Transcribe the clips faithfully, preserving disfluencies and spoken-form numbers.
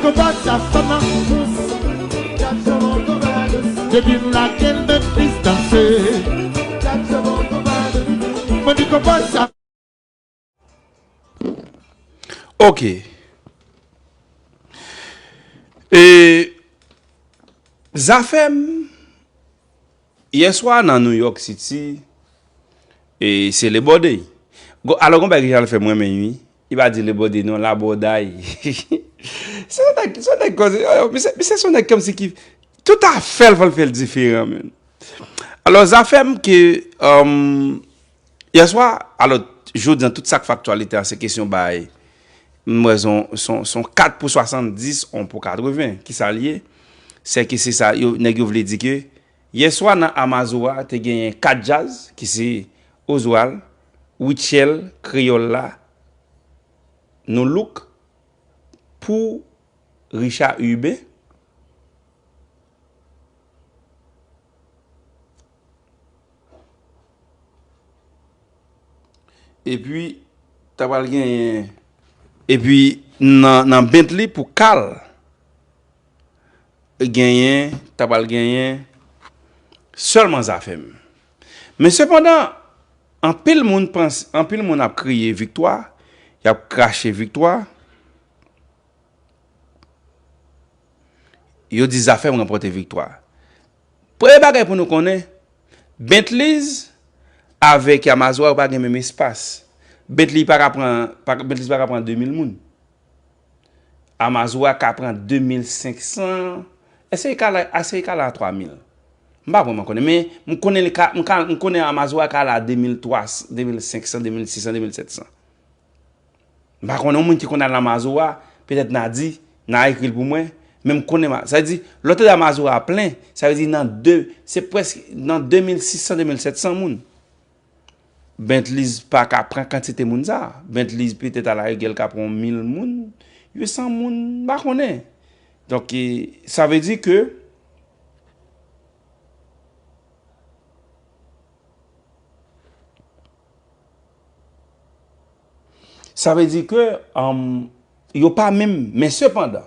Konpa sa fè m an dous. Depi m lage l, Bentley danse. Mwen di konpa sa. Ok. E Zafèm, yè swa nan New York City, e se Labor Day. Alò, gon bagay ki al fè mwen menm, wi. Li pa di Labor Day, non, Labor Day. Se yon nèg, se yon nèg kòm si, oh, misye, misye se yon nèg kòm si ki, tout afè l, fò l fè l diferan, menm. Alò, Zafèm ke, um, yè swa, alò, jodi an, tout sa k fè aktyalite a, se kesyon bay, m wè son, son, son kat pou swasanndis, on pou katreven. Kisa l ye? Se ke se sa, yo, nèg yo vle di ke, yè swa nan Amazura, te genyen kat djaz, ki se Oswald, Rutshelle, Kreyòl la, Nou Look, pou Richard Urbain. Epi, ta pral genyen, epi nan, nan Bentley pou Carl, genyen, ta pral genyen sèlman Zafèm. Men sepandan, anpil moun panse, anpil moun ap kriye viktwa, y ap krache viktwa. Yo di Zafèm ranpòte viktwa. Premye bagay pou nou konnen, Bentleys avèk Amazura yo pa gen menm espas. Bentley pa ka pran, pa, Bentleys pa ka pran de mil moun. Amazura ka pran de mil senk san. Èske li ka la, èske li ka la a twa mil? M pa vrèman konnen, men m konnen li ka, m ka, m konnen Amazura ka la a de mil twa san, de mil senk san, de mil sis san, de mil sèt san. M pa konnen, yon moun ki konn al nan Amazura, petèt n a di, n a ekri l pou mwen, men m konnen, sa vle di, lè w tande Amazura plen, sa vle di nan de, se prèske nan de mil sis san, de mil sèt san moun. Bentleys pa ka pran kantite moun sa. Bentleys petèt alarigè l ka pran mil moun, uit san moun, m pa konnen. Donk, e, sa vle di ke Sa vle di ke, um, yo pa menm, men sepandan,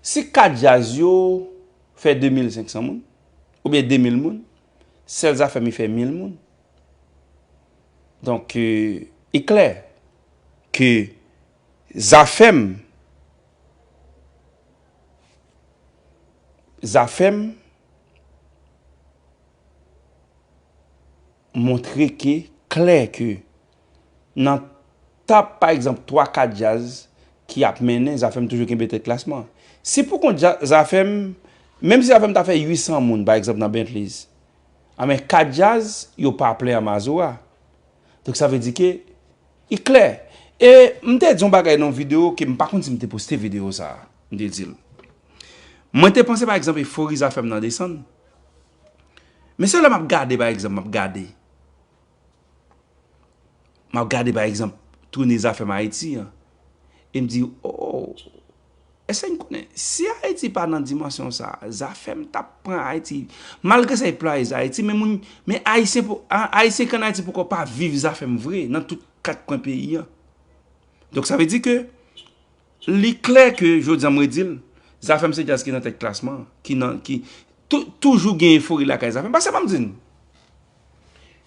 si kat djaz yo fè de mil senk san moun, oubyen de mil moun, sèl Zafèm li fè mil moun. Donk, e, li klè ke Zafèm, Zafèm montre ke, klè ke nan top, pa egzanp, twa kat djaz ki ap mennen, Zafèm toujou kenbe tèt klasman. Si poukont dja-, Zafèm, menm si Zafèm ta fè uit san moun, pa egzanp, nan Bentleys, a men kat djaz, yo pa plen Amazura. Donk, sa vle di ke, li klè. E m te di yon bagay nan yon videyo ke m pa konn si m te poste videyo sa a. M te di l. Mwen te panse, pa egzanp, efori Zafèm nan desann. Men se lè m ap gade, pa egzanp, m ap gade. M ap gade, pa egzanp, toune Zafèm Ayiti an. E m di, oh, èske n konnen, si Ayiti pa nan dimansyon sa, Zafèm t ap pran Ayiti. Malgre sa, li plwaye Ayiti, men moun, men Ayisyen, pou, a, Ayisyen k ann Ayiti poko pa viv Zafèm vre, nan tout kat kwen peyi an. Donk, sa vle di ke, li klè ke, jodi a, m redi l, Zafèm se djaz ki nan tèt klasman, ki nan, ki tou-, toujou gen efori lakay Zafèm. Paske, ban m di n,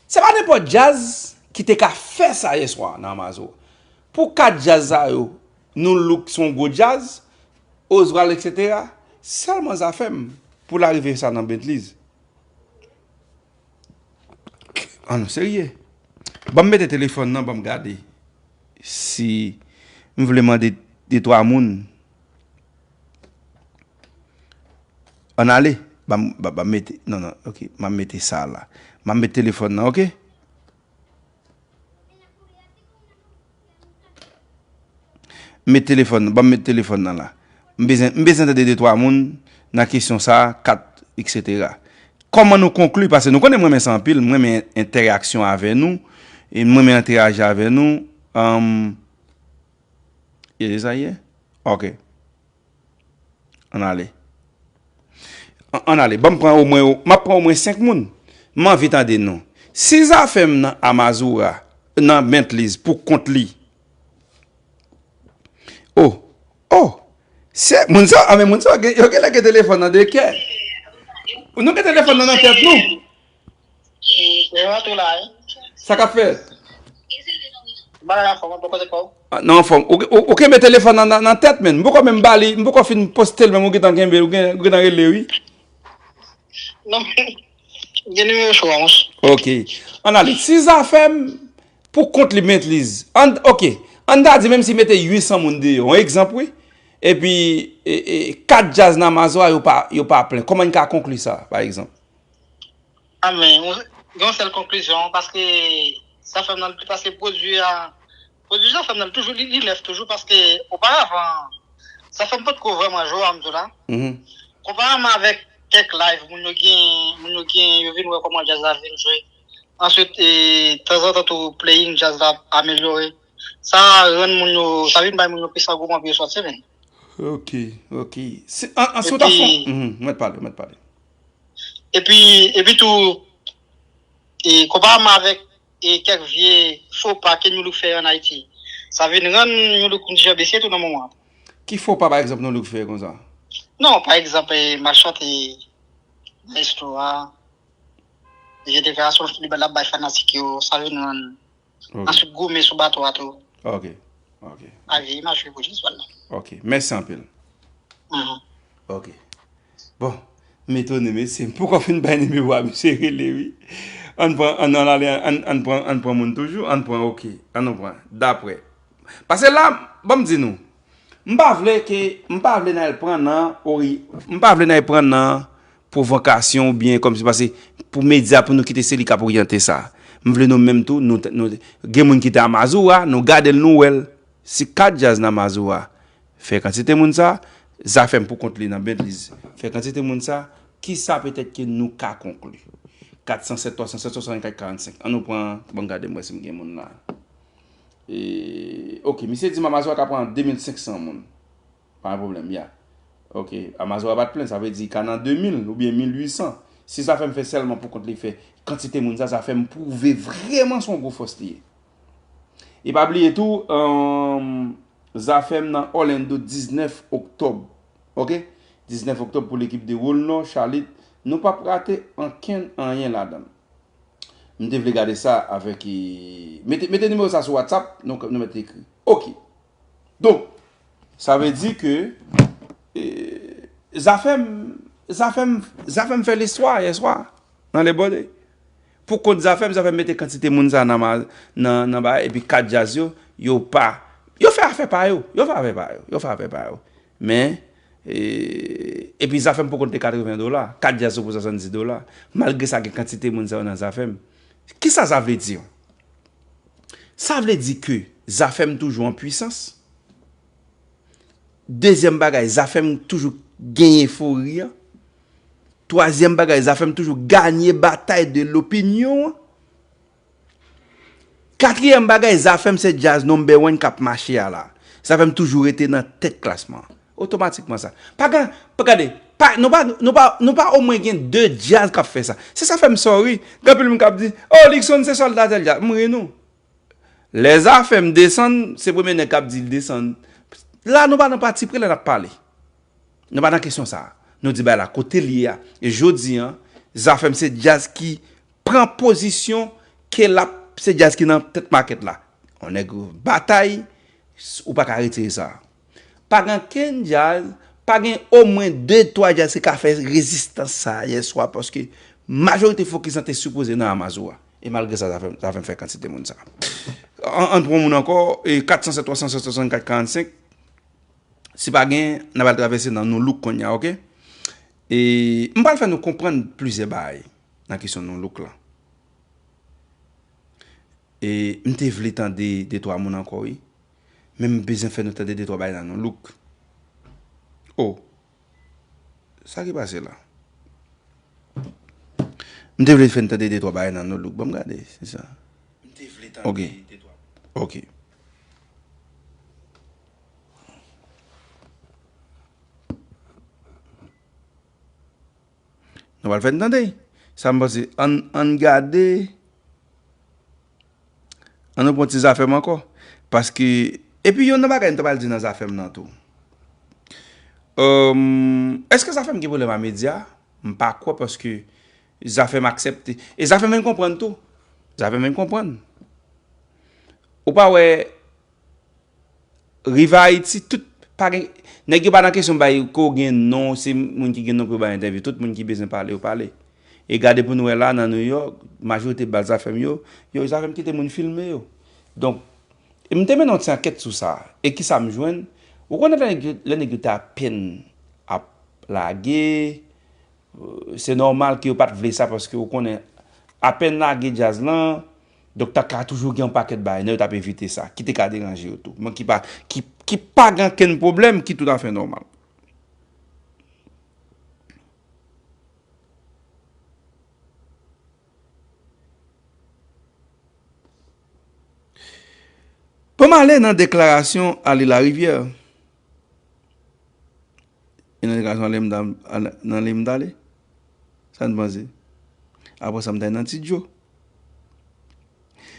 se pa nenpòt djaz ki te ka fè sa yè swa nan Amazura. Pou kat djaz sa yo, Nou Look se yon gwo djaz, Oswald, etsetera, sèlman Zafèm pou l arive sa nan Bentleys. Ah non, serye. Ban m mete telefòn nan, ban m gade. Si m vle mande de twa moun. Ann ale. Ban m, ban, ban m mete, non, non, ok. M ap mete sa la. M ap mete telefòn nan, ok? M met telefòn, ban m met telefòn nan la. M bezwen, m bezwen tande de twa moun nan kesyon sa a, kat, etsetera. Kòman nou konkli? Paske nou konnen mwen renmen sa anpil, mwen renmen entèraksyon avè nou, e mwen renmen entèyaji avè nou. Um, e sa ye? Ok. Ann ale. An-, ann ale. Ban m pran omwen, m ap pran omwen senk moun. M anvi tande non. Si Zafèm nan Amazura, nan Bentleys, pou kont li, Oh, oh, se moun sa, a men moun sa, yo gen lè gen telefòn nan de kè. Nou gen telefòn nan nan tèt nou. Yo antre la, wi. Sa k ap fèt? Bagay anfòm, mwen poko te kò. Ah, nan anfòm. Ou, ou, ou kenbe telefòn nan, nan, nan tèt, men. M poko menm ba li, m poko fin poste l, men ou gentan kenbe, ou gen, ou gentan rele, wi. Non, gen nimewo cho a, monchè. Ok. Ann ale. Si Zafèm pou kont li, Bentley's. An, ok. Ann ta di, menm si mete uit san moun deyò. Yon egzanp, wi. Epi, e, e, kat djaz nan Mazora, yo pa, yo pa plen. Kòman n ka konkli sa, pa egzanp? A men, gen yon sèl konklizyon, paske Zafèm nan, paske pwodui a, pwodui Zafèm nan toujou, li, li nèf toujou, paske oparavan, Zafèm potko vrèman jwe a, m di w la. Mhm. Konpareman avèk kèk live, moun yo gen, moun yo gen, yo vin wè kòman djaz la vin jwe. Answit, e, tanzantan tou, playing djaz la amelyore. Sa rann moun yo, sa vin bay moun yo plis angouman pou yo sòti, men. Ok, ok. Si, an, an, si w ta fè, epi, mhm, mèt pale, mèt pale. Epi, epi tou, e, konpareman avèk, e, kèk vye fo pa ke Nu Look fè an Ayiti, sa vin rann Nu Look yon ti jan bese tou nan moman an. Ki fo pa, pa egzanp, Nu Look fè konsa? Non, pa egzanp, e, m al chante nan estro a, jete karason li l ap bay fanatik yo, sa vin rann Ok. Answit goumen sou bato a tou. Ok. Ok. Avye imaj li pou Jezwal la. Ok. Mèsi anpil. Mhm. Ok. Bon, m etone, mesye. M poko fin bay nimewo a, misye rele, wi. Ann pran, ann, ann ale, ann, ann pran, ann pran moun toujou. Ann pran, ok. Ann nou pran. Daprè. Paske la, ban m di nou. M pa vle ke, m pa vle n al pran nan ori-, m pa vle n al pran nan pwovokasyon oubyen kòmsi pase pou medya pou nou kite se li k ap oryante sa. M vle nou menm tou, nou, nou, gen moun ki te a Mazora, nou gade l, nou wè l. Si kat djaz nan Mazora fè kantite moun sa, Zafèm pou kont li nan Bentley's fè kantite moun sa, kisa petèt ke nou ka konkli? Kat san sèt, twa san sèt, swasannkat, karannsenk. Ann nou pran, ban m gade m wè si m gen moun la. E, ok, misye di Mazora ka pran de mil senk san moun. Pa gen pwoblèm, ya. Ok, Amazora pa t plen, sa vle di ka nan de mil oubyen mil uit san. Si Zafèm fè sèlman pou kont li fè kantite moun sa, Zafèm pwouve vrèman se yon gwo fòs li ye. E pa bliye tou, um, Zafèm nan Orlando diznèf oktòb. Ok? Diznèf oktòb pou lekip de Wòl Nò, Charlotte. Nou p ap rate ankenn anyen ladan l. M te vle gade sa avèk, e, mete, mete nimewo sa sou WhatsApp, nou, nou mèt ekri. Ok. Donk, sa vle di ke, e, Zafèm, Zafèm, Zafèm fè listwa yè swa nan Lebòde. Pou kont Zafèm, Zafèm mete kantite moun sa nan ma-, nan, nan bagay, epi kat djaz yo, yo pa, yo fè afè pa yo, yo fè afè pa yo, yo fè afè pa yo. Men, e, epi Zafèm pou kont li katreven dola, kat djaz yo pou swasanndis dola. Malgre sa, gen kantite moun sa yo nan Zafèm. Kisa sa vle di? Sa vle di ke Zafèm toujou an pwisans. Dezyèm bagay, Zafèm toujou genyen efori an. Twazyèm bagay, Zafèm toujou ganye batay de lopinyon an. Katriyèm bagay, Zafèm se djaz number one k ap mache a la. Zafèm toujou rete nan tèt klasman an. Otomatikman sa. Pa gen, pa gade, pa, nou pa, nou pa, nou pa omwen gen de djaz k ap fè sa. Se sa fè m sorry. Gen anpil moun k ap di, "Oh, Luckson se sòlda tèl djaz." M ri nou. Lè Zafèm desann, se premye nèg k ap di l desann. La, nou pa nan pati pri, la n ap pale. Nou pa nan kesyon sa a. Nou di bagay la kote l ye a. E jodi a, Zafèm se djaz ki pran pozisyon ke l ap, se djaz ki nan tèt makèt la. Yon nèg batay, ou pa ka retire sa. Pa gen kenn djaz, pa gen omwen de, twa djaz ki ka fè rezistans sa a yè swa, paske majorite fokis lan te sipoze nan Amazou a. E malgre sa, Zafèm, Zafèm fè kantite moun sa. An, ann pran moun ankò, e kat san sèt, twa san sèt, swasannkat, karannsenk. Si pa gen, n ap al travèse nan Nou Look kounye a, ok? E m pral fè nou konprann plizyè bagay nan kesyon Nou Look lan. E m te vle tande de twa moun ankò, wi. Men m bezwen fè nou tande de twa bagay nan Nou Look. Oh. Sa ki pase la? M te vle fè n tande de twa bagay nan Nou Look. Ban m gade, se sa. M te vle tande de twa. Ok. Nou pral fè n tande. Sa m panse, ann, ann gade. Ann nou pran ti Zafèm ankò. Paske Epi youn nan bagay m ta pral di nan Zafèm nan tou. Èm, èske Zafèm gen pwoblèm a medya? M pa kwè, paske Zafèm aksepte. E Zafèm vin konprann tou. Zafèm vin konprann. Ou pa wè, rive Ayiti, tout, pa gen, nèg yo pa nan kesyon bay ke w gen non, se moun ki gen non pou yo bay entèvyou. Tout moun ki bezwen pale, yo pale. E gade pou nou wè la, nan New York, majorite baz Zafèm yo, yo, Zafèm kite moun filme yo. Donk, e m te mennen yon ti ankèt sou sa. E kisa m jwenn? Ou konnen lè nèg yo, lè nèg yo te apèn ap lage, euh, se nòmal ke yo pa t vle sa, paske ou konnen, apèn lage djaz lan, donk ta ka toujou gen yon pakèt bagay, nèg yo t ap evite sa, ki te ka deranje yo tou. Men ki pa, ki, ki pa gen okenn pwoblèm, ki toutafè nòmal. Pou m ale nan deklarasyon Ale Larivyè. E nan deklarasyon Ale m ta, nan Ale m ta ale. Sa n panse? Apre sa, m ta nan Ti Djo.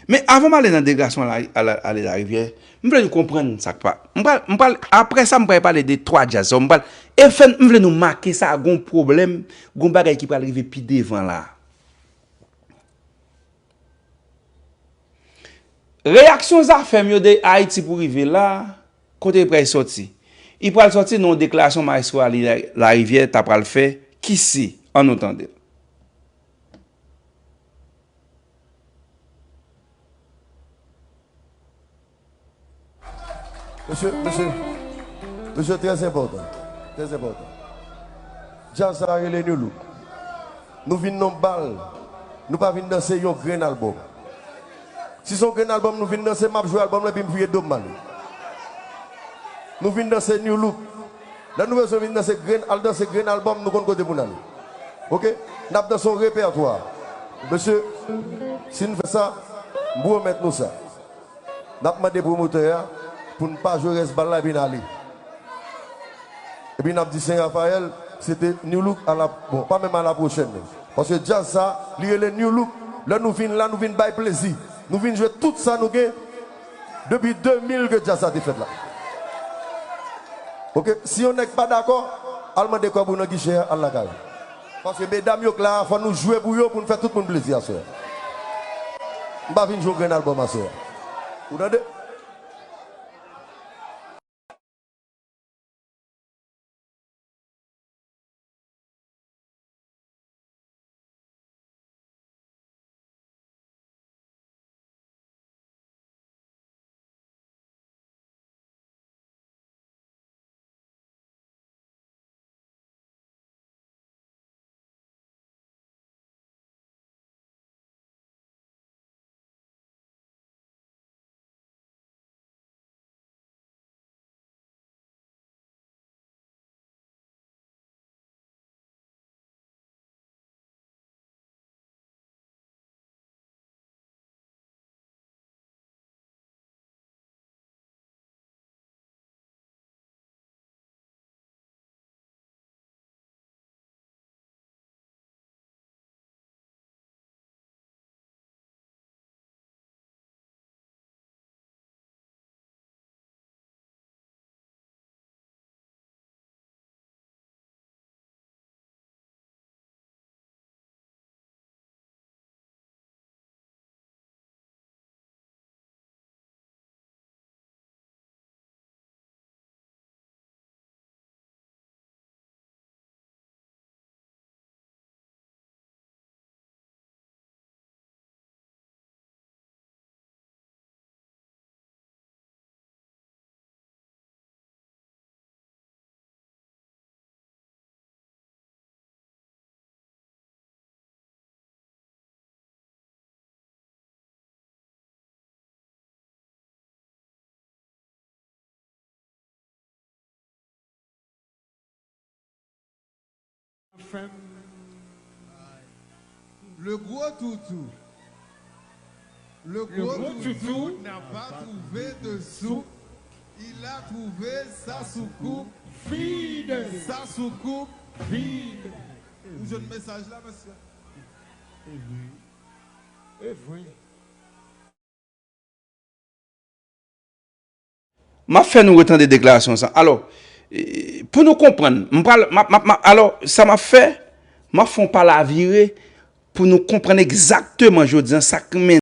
Men avan m ale nan deklarasyon Ale, Ale, Ale Larivyè, m vle nou konprann sa k pa. M pral, m pral, apre sa, m pral pale de twa djaz sa yo. M pral, e fè n, m vle nou make sa, gon pwoblèm, gon bagay ki pral rive pi devan la. Reyaksyon Zafèm yo de Ayiti pou rive la, kote li pral sòti? Li pral sòti nan yon deklarasyon Maestro Ale Larivyè ta pral fè, ki se, ann nou tande l. Mesye, mesye, mesye, trè enpòtan, trè enpòtan. Djaz sa a rele New Look. Nou vin nan bal, nou pa vin danse yon grenn albòm. Si se yon grenn albòm nou vin danse, m ap jwe albòm lan epi m vire do m m ale. Nou vin danse New Look. Lè nou bezwen vin danse grenn, al danse grenn albòm, nou konn kote pou n ale. Oke? N ap danse yon repètwa. Mesye, si n fè sa, m pwomèt nou sa. N ap mande pwomotè a pou n pa jwe rès bal la epi n ale. Epi n ap di Sen Rafayèl, se te New Look a la, bon, pa menm a la pwochèn, men. Paske djaz sa, li rele New Look. Lè nou vin la, nou vin bay plezi. Nou vin jwe tout sa nou gen. Depi de mil ke djaz sa te fèt la. Oke, si yon nèg pa dakò, al mande kòb ou nan gichè a, al lakay ou. Paske medam yo k la a, fò nou jwe pou yo, pou n fè tout moun plezi aswè a. M pa vin jwe yon grenn albòm aswè a. Ou tande? Le gros toutou. Le gros toutou n'a pas trouvé de soupe. Il a trouvé sa soucoupe vide. Sa soucoupe vide. Ou jwenn mesaj la, mesye? E vre. E vre. M ap fè nou retande deklarasyon sa. Alò, e, pou nou konprann, m pral, m ap, m ap, m ap, alò, sa m ap fè, m ap fè yon pala vire pou nou konprann egzakteman jodi an sa k mennen